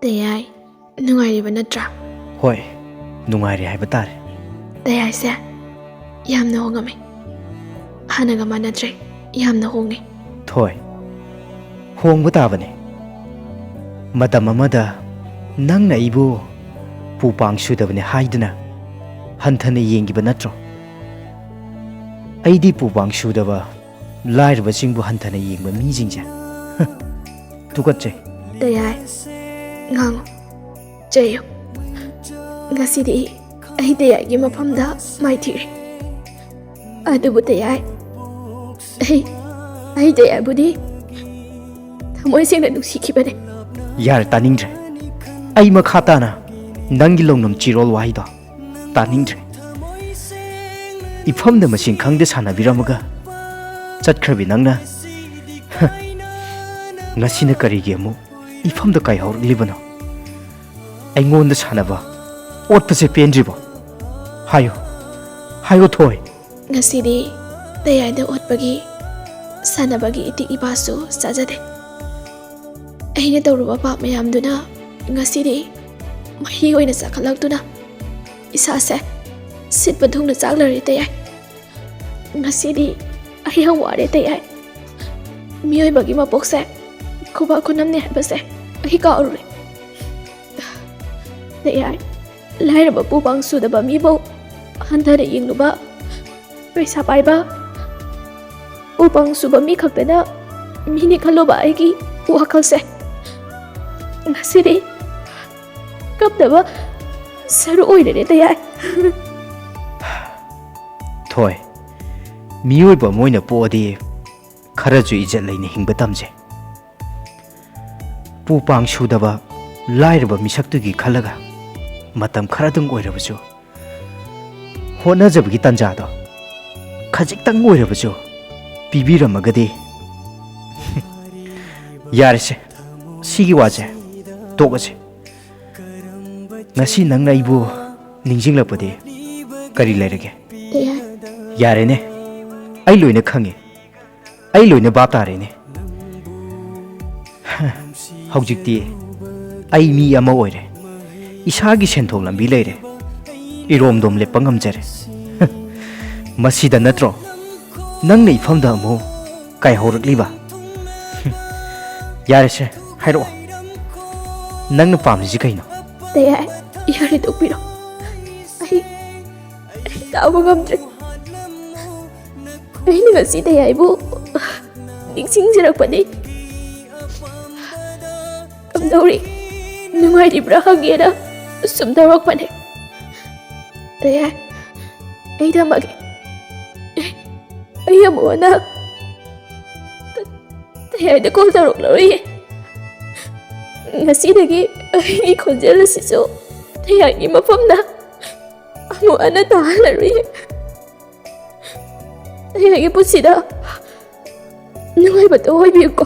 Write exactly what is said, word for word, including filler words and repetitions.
ꯇꯌꯥꯏ, ꯅꯨꯡꯉꯥꯏꯔꯤꯕ ꯅꯠꯇ꯭ꯔꯥ? ꯍꯣꯏ, ꯅꯨꯡꯉꯥꯏꯔꯤ ꯍꯥꯏꯕ ꯇꯥꯔꯦ꯫ ꯇꯌꯥꯏꯁꯦ ꯌꯥꯝꯅ ꯍꯣꯡꯉꯝꯃꯦ꯫ ꯍꯥꯟꯅꯒ ꯃꯥꯟꯅꯗ꯭ꯔꯦ, ꯌꯥꯝꯅ ꯍꯣꯡꯉꯦ꯫ ꯊꯣꯏ, ꯍꯣꯡꯕ ꯇꯥꯕꯅꯦ꯫ ꯃꯇꯝ ꯑꯃꯗ ꯅꯪꯅ ꯑꯩꯕꯨ ꯄꯨ ꯄꯥꯡ ꯁꯨꯗꯕꯅꯦ ꯍꯥꯏꯗꯨꯅ ꯍꯟꯊꯅ ꯌꯦꯡꯈꯤꯕ ꯅꯠꯇ꯭ꯔꯣ? ꯑꯩꯗꯤ ꯄꯨ ꯄꯥꯡ ꯁꯨꯗꯕ, ꯂꯥꯏꯔꯕꯁꯤꯡꯕꯨ ꯍꯟꯊꯅ ꯌꯦꯡꯕ ꯃꯤꯁꯤꯡꯁꯦ ꯇꯨꯀꯠꯆꯩ꯫ ꯇꯌꯥꯏ, ꯉꯥꯡꯉꯨ, ꯆꯩꯌꯨ꯫ ꯉꯁꯤꯗꯤ ꯑꯩ ꯇꯌꯥꯏꯒꯤ ꯃꯐꯝꯗ ꯃꯥꯏꯊꯤꯔꯦ꯫ ꯑꯗꯨꯕꯨ ꯇꯌꯥꯏ, ꯑꯩ, ꯑꯩ ꯇꯌꯥꯏꯕꯨꯗꯤ ꯊꯃꯣꯏ ꯁꯦꯡꯅ ꯅꯨꯡꯁꯤꯈꯤꯕꯅꯦ꯫ ꯌꯥꯔꯦ, ꯇꯥꯅꯤꯡꯗ꯭ꯔꯦ꯫ ꯑꯩ ꯃꯈꯥ ꯇꯥꯅ ꯅꯪꯒꯤ ꯂꯧꯅꯝ ꯆꯤꯔꯣꯜ ꯋꯥꯍꯩꯗꯣ ꯇꯥꯅꯤꯡꯗ꯭ꯔꯦ꯫ ꯏꯐꯝꯗ ꯃꯁꯤꯡ ꯈꯪꯗꯦ ꯁꯥꯟꯅꯕꯤꯔꯝꯃꯒ ꯆꯠꯈ꯭ꯔꯕꯤ ꯅꯪꯅ, ꯍ, ꯉꯁꯤꯅ ꯀꯔꯤꯒꯤ ꯑꯃꯨꯛ ꯏꯐꯝꯗ ꯀꯥꯏꯍꯧꯔꯛꯂꯤꯕꯅꯣ? ꯑꯩꯉꯣꯟꯗ ꯁꯥꯟꯅꯕ ꯑꯣꯠꯄꯁꯦ ꯄꯦꯟꯗ꯭ꯔꯤꯕꯣ? ꯍꯥꯏꯌꯨ, ꯍꯥꯏꯌꯨ ꯊꯣꯏ꯫ ꯉꯁꯤꯗꯤ ꯇꯌꯥꯏꯗ ꯑꯣꯠꯄꯒꯤ, ꯁꯥꯟꯅꯕꯒꯤ ꯏꯇꯤꯛ ꯏꯄꯥꯁꯨ ꯆꯥꯖꯗꯦ꯫ ꯑꯩꯅ ꯇꯧꯔꯨꯕ ꯄꯥꯞ ꯃꯌꯥꯝꯗꯨꯅ ꯉꯁꯤꯗꯤ ꯃꯍꯤ ꯑꯣꯏꯅ ꯆꯥꯈꯠꯂꯛꯇꯨꯅ ꯏꯁꯥꯁꯦ ꯁꯤꯠꯄ ꯊꯨꯡꯅ ꯆꯥꯛꯂꯔꯦ ꯇꯌꯥꯏ꯫ ꯉꯁꯤꯗꯤ ꯑꯩ ꯌꯥꯝ ꯋꯥꯔꯦ ꯇꯌꯥꯏ꯫ ꯃꯤꯑꯣꯏꯕꯒꯤ ꯃꯄꯣꯛꯁꯦ ꯈꯨꯕꯥꯛ ꯈꯨꯅꯝꯅꯦ ꯍꯥꯏꯕꯁꯦ ꯑꯩ ꯀꯥꯎꯔꯨꯔꯦ꯫ ꯇꯌꯥꯏ, ꯂꯥꯏꯔꯕ ꯄꯨ ꯄꯥꯡ ꯁꯨꯗꯕ ꯃꯤꯕꯨ ꯍꯟꯊꯅ ꯌꯦꯡꯂꯨꯕ, ꯄꯩꯁꯥ ꯄꯥꯏꯕ ꯄꯨ ꯄꯥꯡ ꯁꯨꯕ ꯃꯤ ꯈꯛꯇꯅ ꯃꯤꯅꯤ ꯈꯜꯂꯨꯕ ꯑꯩꯒꯤ ꯋꯥꯈꯜꯁꯦ ꯉꯁꯤꯗꯤ ꯀꯞꯅꯕ ꯁꯔꯨꯛ ꯑꯣꯏꯔꯦꯅꯦ ꯇꯌꯥꯏ꯫ ꯊꯣꯏ, ꯃꯤꯑꯣꯏꯕ ꯑꯃ ꯑꯣꯏꯅ ꯄꯣꯛꯑꯗꯤ ꯈꯔꯁꯨ ꯏꯖꯠ ꯂꯩꯅ ꯍꯤꯡꯕ ꯇꯝꯁꯦ꯫ ꯄꯨ ꯄꯥꯡ ꯁꯨꯗꯕ ꯂꯥꯏꯔꯕ ꯃꯤꯁꯛꯇꯨꯒꯤ ꯈꯜꯂꯒ ꯃꯇꯝ ꯈꯔꯗꯪ ꯑꯣꯏꯔꯕꯁꯨ ꯍꯣꯠꯅꯖꯕꯒꯤ ꯇꯥꯟꯖꯥꯗꯣ ꯈꯖꯤꯛꯇꯪ ꯑꯣꯏꯔꯕꯁꯨ ꯄꯤꯕꯤꯔꯝꯃꯒꯗꯤ꯫ ꯌꯥꯔꯦꯁꯦ, ꯁꯤꯒꯤ ꯋꯥꯁꯦ ꯇꯣꯛꯑꯁꯦ꯫ ꯉꯁꯤ ꯅꯪꯅ ꯑꯩꯕꯨ ꯅꯤꯡꯁꯤꯡꯂꯛꯄꯗꯤ ꯀꯔꯤ ꯂꯩꯔꯒꯦ? ꯇꯌꯥꯏ꯫ ꯌꯥꯔꯦꯅꯦ, ꯑꯩ ꯂꯣꯏꯅ ꯈꯪꯉꯦ, ꯑꯩ ꯂꯣꯏꯅ ꯚꯥꯞ ꯇꯥꯔꯦꯅꯦ꯫ ꯍꯧꯖꯤꯛꯇꯤ ꯑꯩ ꯃꯤ ꯑꯃ ꯑꯣꯏꯔꯦ꯫ ꯏꯁꯥꯒꯤ ꯁꯦꯟꯊꯣꯛ ꯂꯝꯕꯤ ꯂꯩꯔꯦ꯫ ꯏꯔꯣꯝꯗꯣꯝ ꯂꯦꯞꯄ ꯉꯝꯖꯔꯦ꯫ ꯃꯁꯤꯗ ꯅꯠꯇ꯭ꯔꯣ ꯅꯪꯅ ꯏꯐꯝꯗ ꯑꯃꯨꯛ ꯀꯥꯏꯍꯧꯔꯛꯂꯤꯕ? ꯌꯥꯔꯦꯁꯦ, ꯍꯥꯏꯔꯛꯑꯣ꯫ ꯅꯪꯅ ꯄꯥꯝꯂꯤꯁꯤ ꯀꯩꯅꯣ? ꯇꯌꯥꯏ, ꯌꯥꯔꯦ, ꯇꯣꯛꯄꯤꯔꯣ꯫ ꯑꯩ, ꯑꯩ ꯇꯥꯕ ꯉꯝꯗ꯭ꯔꯦ꯫ ꯑꯩꯅ ꯉꯁꯤ ꯇꯌꯥꯏꯕꯨ ꯅꯤꯡꯁꯤꯡꯖꯔꯛꯄꯅꯤ꯫ "ꯀꯝꯗꯧꯔꯤ? ꯅꯨꯡꯉꯥꯏꯔꯤꯕ꯭ꯔꯥ?" ꯍꯪꯒꯦꯅ ꯁꯨꯝ ꯇꯧꯔꯛꯄꯅꯦ꯫ ꯇꯌꯥꯏ, ꯑꯩ ꯊꯝꯃꯒꯦ꯫ ꯑꯩ ꯑꯃꯨꯛ ꯍꯟꯅ ꯇꯌꯥꯏꯗ ꯀꯣꯜ ꯇꯧꯔꯛꯂꯔꯣꯏꯌꯦ꯫ ꯉꯁꯤꯗꯒꯤ ꯑꯩꯒꯤ ꯈꯣꯟꯖꯦꯜ ꯑꯁꯤꯁꯨ ꯇꯌꯥꯏꯒꯤ ꯃꯐꯝꯗ ꯑꯃꯨꯛ ꯍꯟꯅ ꯇꯥꯍꯜꯂꯔꯣꯏꯌꯦ꯫ ꯇꯌꯥꯏꯒꯤ ꯄꯨꯟꯁꯤꯗ ꯅꯨꯡꯉꯥꯏꯕꯗꯣ ꯑꯣꯏꯕꯤꯌꯨꯀꯣ꯫